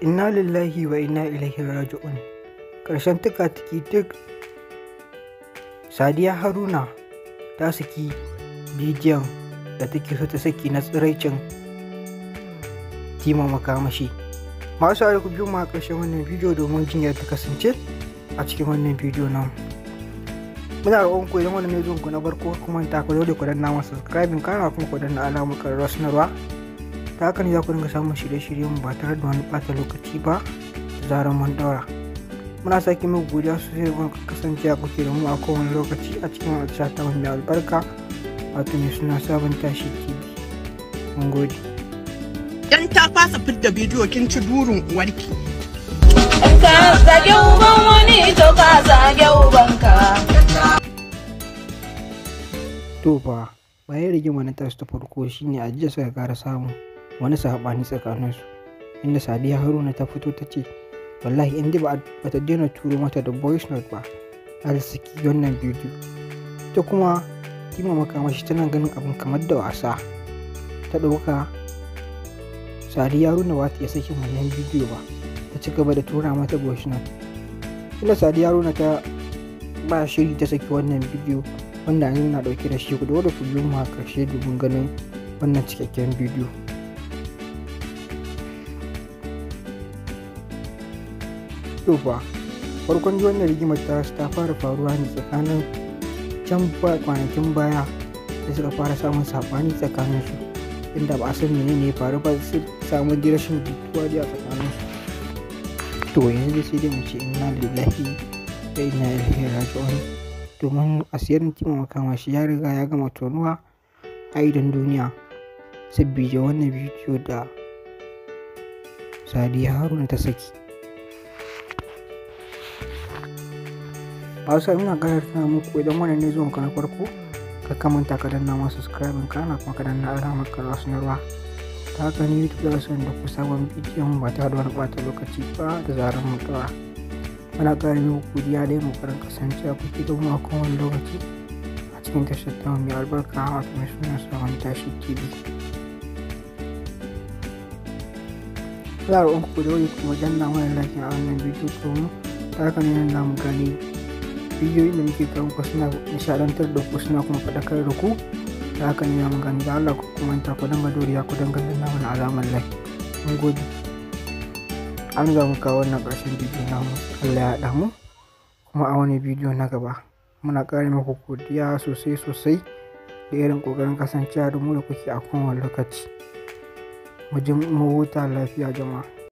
Inna lillahi wa inna ilaihi raji'un. Ƙarshen tuka-tuki duk Sadiya Haruna ta saki bidiyon da take so ta saki na tsiraicin Tima Makamashi. Masu ku biyo mu a ƙarshen wannan bidiyo domin jin yadda ta kasance a cikin wannan bidiyo namu. Muna roƙon ku idan wannan ne zuwan ku na farko, kuma ta ku dole ku danna masa subscribing, kana kuma ku danna alamar ƙararrawar sanarwa. Ta haka ne za ku dinga samun shirye-shiryen ba tare da wani ɓata lokaci ba da zarar mun ɗaura. Muna sake muku godiya sosai da kuka kasance a kuke da mu a kowane lokaci a cikin wannan tasha ta mai albarka, wato mai suna Sabon Tashi TV. Mun gode. Dan ta fasa fidda bidiyo, kin ci durin uwarki. In ka zage uban wani, to ka zage ubanka. To fa, bayan rigima na tasu ta farko shine a jiya suka ƙara samun wani saɓani tsakaninsu, inda Sadiya Haruna ta fito ta ce wallahi in dai ba ta daina turo mata da voice note ba, za ta saki wannan bidiyo. Ita kuma Tima Makamashi tana ganin abin kamar da wasa, ta ɗauka Sadiya Haruna ba ta iya sakin wannan bidiyo ba, ta ci gaba da tura mata voice note. Inda Sadiya Haruna ta ba shiri ta saki wannan bidiyo wanda yanzu na ɗauke da shi. Ku dole ku biyo mu a ƙarshe domin ganin wannan cikakken bidiyo. To fa, farkon ji wannan rigimar ta fara faruwa ne tsakanin can kwanakin baya da suka fara samun saɓani tsakanin su, inda ba a san menene ya faru ba, su samu rashin jituwa dai a tsakanin su. To yanzu dai sai dai mu ce inna lillahi wa inna ilaihi raji'un, domin asirin Tima Makamashi ya riga ya gama tonuwa a idon duniya saboda wannan bidiyo da Sadiya Haruna ta saki. Masu ina ƙara tuna muku, idan wannan ne zuwan ka na farko, ka manta ka danna ma subscribing, kana kuma ka danna alamar ƙararrawar sanarwa. Ta haka ne YouTube za su da ku sabon bidiyon ba tare da wani ɓata lokaci ba da zarar mun ɗaura. Muna ƙara muku godiya da yin ƙoƙarin kasancewa kuke da mu a kowane lokaci a cikin tashar tamu mai albarka, wato mai suna Sabon Tashi TV. Muna roƙon ku daure kuma danna mana like a wannan bidiyo, domin ta haka ne za mu gane bidiyoyin da muke kawo muku suna nishaɗantar da ku, suna kuma faɗakar da ku. Ta haka ne za mu gane. Da Allah ku manta ku dinga doriya, ku dinga danna mana alamar like. Mun gode. An za mu kawo wannan ƙarshen bidiyo namu. Allah ya haɗa mu kuma a wani bidiyo na gaba. Muna ƙara muku godiya sosai sosai da irin ƙoƙarin kasancewa da mu da kuke a kowane lokaci. Mu huta lafiya, jama'a.